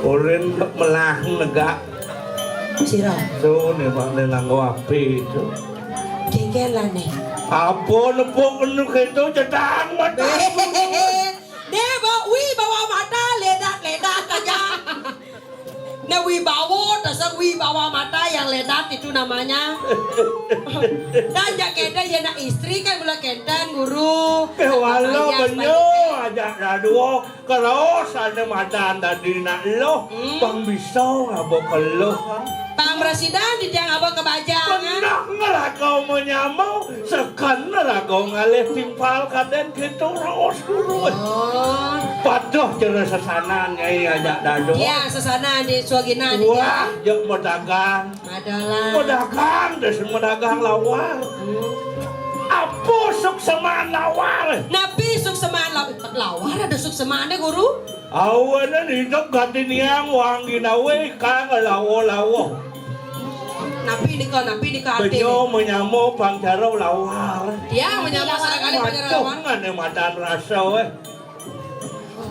Ulin melah negak. Sira. Tuh né, Pak, né nganggo api itu. Kéngkén lah né. Apa nepuk enu kéto jedang mata. Dé, ba, wi bawa mata, ledat-ledat aja. Nah, wibawa, dasar wibawa mata yang ledat itu namanya. Dan jak kéda ya nak istri kan gula kénten, Guru. Kéwala benyo, ajak dadua, kraos ané madan dadi nak eluh, hmm, pang bisa ngaba keluh. Pang prasida titiang ngaba kabajang, ah. Benah ngraga manyama, seken ngraga ngalih timpal kadén kéto raos Guru. Oh. Patuh cara sesanan, Nyai, ajak dadua. Ya, sesanan di Suagina, di. Wah, jak madagang. Adalah. Madagang, dés madagang lawar. Hmm. Apa sukseman lawar? Napi sukseman law-, lawar ada suksemané, Guru? Awanan hidup gati niang wang ginawé kang lawa-lawa. Napi nika, napi nika artine? Benyo manyama pang cara lawar. Tiang manyama sakali pang cara lawar. Aduh, ané madan rasa, éh.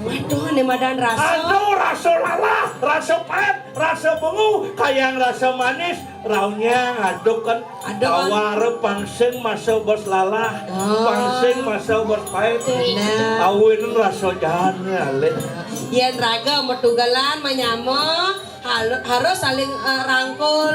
Aduh, ané madan rasa. Aduh, rasa lalah, rasa pait, rasa bengu, kayang rasa manis, rauh nyang aduk kan. Aduk kan. Lawar pang sing masa bos lalah, pang sing masa bos pait. Benar. Awin rasa jaan alih. Yén raga matugelan manyama, Hal-, harus saling, eh, rangkul,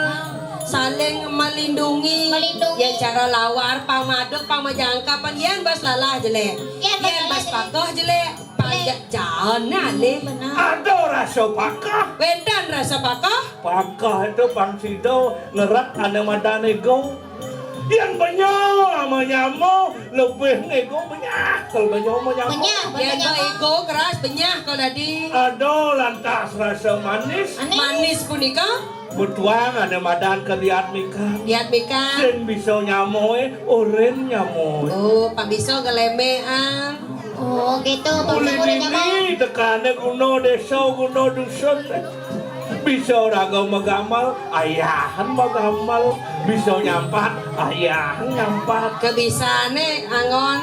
saling melindungi. Melindungi. Yén cara lawar, pang maduk, pang majangkapan, yén bas lalah jelék. Yén bas lalah jelék. Pakah jelék. Pang ja-, jaan alih. Benar. Ada rasa pakah. Wénten rasa pakah. Pakah itu pang sida ngeret ané madan ego. Yén benyo manyama lebih nego benyah, kalau benyo manyama. Benyah, yén benyah. Ego keras benyah kalau dadi. Ada lantas rasa manis. Manis. Manis punika? Butuang ané madan ka diat mikan. Diat mikan. Sing bisa nyama, eh, urin nyama. Oh, pang bisa ngelemekan. Oh, gitu. Pang bisa urin nyama. Uli nini tekané guna désa, guna dusun. Bisa raga magamel, ayahan magamel. Bisa nyampat, ayahan nyampat. Kebisané, Anggon.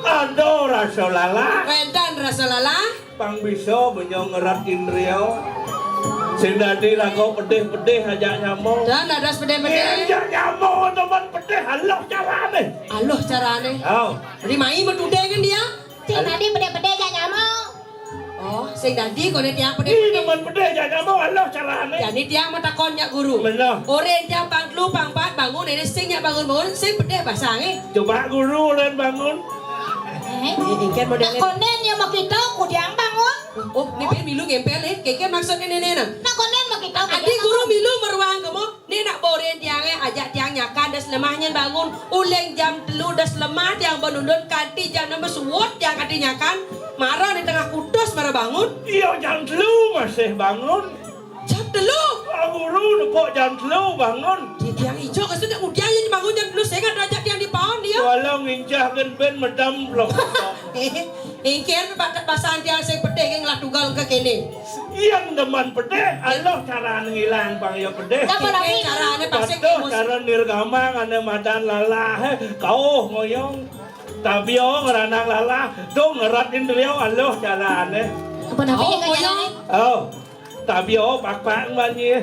Ada rasa lalah. Wénten rasa lalah. Pang bisa benyo ngeret indria. Sing dadi raga pedih-pedih ajak nyama. Dan ada pedih-pedih. Ajak nyama teman pedih, aluh carané. Aluh carané. Oh. Ri mai matuding kan dia? Sing dadi pedih-pedih ajak nyama. Oh, sing dadi koné tiang pedih. Ih, teman pedih ajak nyama, aluh carané. Jani tiang matakon nyak guru. Bener. Urin tiang pang telu, pang pat bangun, ini sing nyak bangun-bangun, sing pedih basangé. Coba guru urin bangun. Eh? Ingkén modélé. Nak koné nyak makita, ku tiang bangun. Oh, ni pé milu ngempel, eh. Kéngkén maksudné néné, nah. Nak koné makita, ku tiang bangun. Adi guru milu maruang kemo. Né nak ba urin tiangé ajak tiang nyakan das lemah nyén bangun. Uling jam telu das lemah tiang ba nundun kanti jam enam suud tiang kanti nyakan. Mara di tengah kutus mara bangun. Iya, jam telu masih bangun. Jam telu? Ah, guru nepuk jam telu bangun. Di tiang ijo kasih nak udiang nyén bangun jam telu sehingga ada ajak tiang di paon dia. Walau ngincah gen ben medam blok. Ingkén bakat basang tiang sing pedih gén ngelah tugal ka kéné. Yén demen pedih, aluh carané ngilang pang ya pedih. Napa lagi? Ingkén carané pasti. Patuh cara nirgamang ané madan lalah, eh, kauh ngoyong. Tabia ngranang lalah, tuh ngeret indria aluh carané. Apa napi? Oh, ngoyong. Oh. Tabia pakpak banyi.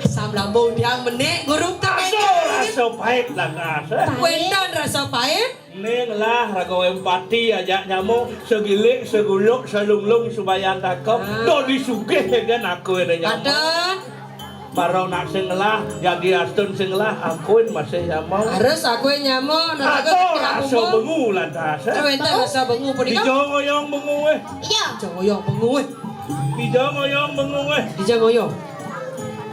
Asam lambung tiang menék, guru tak. Aduh, rasa pait lantas, eh. Wénten rasa pait. Ning lah raga empati ajak nyama, segilik, seguluk, selunglung subayan takep. Ah. Do disugih kan aku ini nyama. Ada. Barang nak sing ngelah, jagi astun sing ngelah, akuin masih nyama. Harus akuin nyama, nak. Ada rasa bengu lantas, eh. Wénten rasa bengu punika. Dija ngoyong bengu, eh. Iya. Dija ngoyong bengu, eh. Dija ngoyong bengu, eh. Dija ngoyong.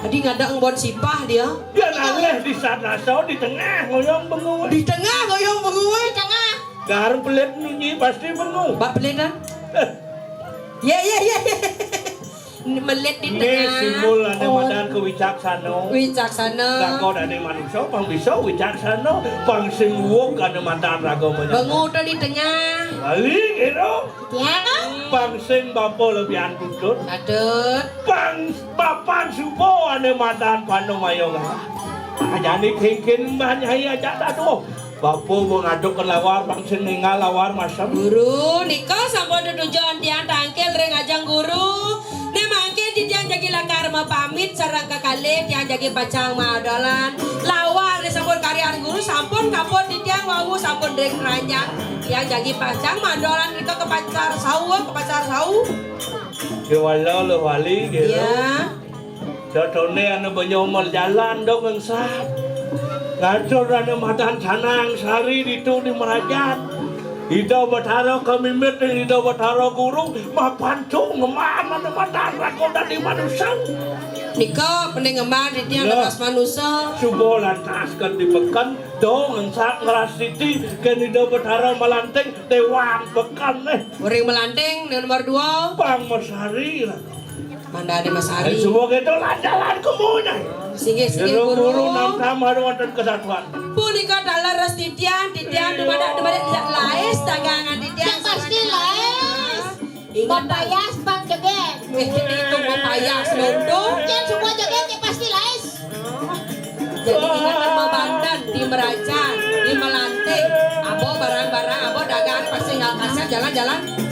Adi ngadak ngebon sipah dia. Dia ngalih di saat rasa di tengah ngoyong bengu, eh. Di tengah ngoyong bengu, eh. Di tengah. Gar pelit nunyi pasti bengu. Bak pelit, kan? Eh. Ya, ya, ya, ya. Melit di tengah. Ini simbol ané madan kewicaksana. Wicaksana. Raga dadi manusa, pang bisa wicaksana, pang sing uwug ané madan raga manusa. Bengu to di tengah. Bali, kira. Ya. Pang sing bapa lebihan tutut. Patut. Pang papan suba ané madan panamaya. Ah, jani kéngkén mbah nyai ajak daduh. Bapa mau ngaduk ke lawar, bangsin ningal lawar masem. Guru, nika sampun tetujon tiang tangkil ring ajeng guru. Né mangkin titiang jagi lakar mapamit sareng kekalih, tiang jagi pacang madolan. Lawar né sampun karyan guru, sampun kapun titiang wau, sampun ring ranjang. Tiang jagi pacang madolan rika ka pasar sau, ka pasar sau. Kéwala luh wali, kéwala. Ya. Contoné ané benyo majalan dong engsat. Ngatur ané madan Sanang Sari ditu di Merajan. Ida Betara kamimit, Ida Betara guru, mapan tu ngeman ané madan raga dadi manusa. Nika pending ngeman titiang dados manusa. Suba lantas kan di peken, dong engsat ngeras titi, kén Ida Betara malanting, déwan peken, eh. Uring malanting, nomor dua. Pang Masari lah. Mandane Mas Ari. Semua kita lanjalan kemudian. Singgih, singgih, guru. Guru nang tamah wonten kesatuan. Punika taler res titiang, titiang dumadak, dumadak tidak laes dagangan titiang. Ya, pasti laes. Ingat, payas, Pak, jegeg. Eh, itu payas. Ya, sebentuk. Yang semua joget ya pasti laes. Jadi ingat, mau Banten, di Meracan, di Melanting, abo barang-barang, abo dagang pasti nggak kasar jalan-jalan.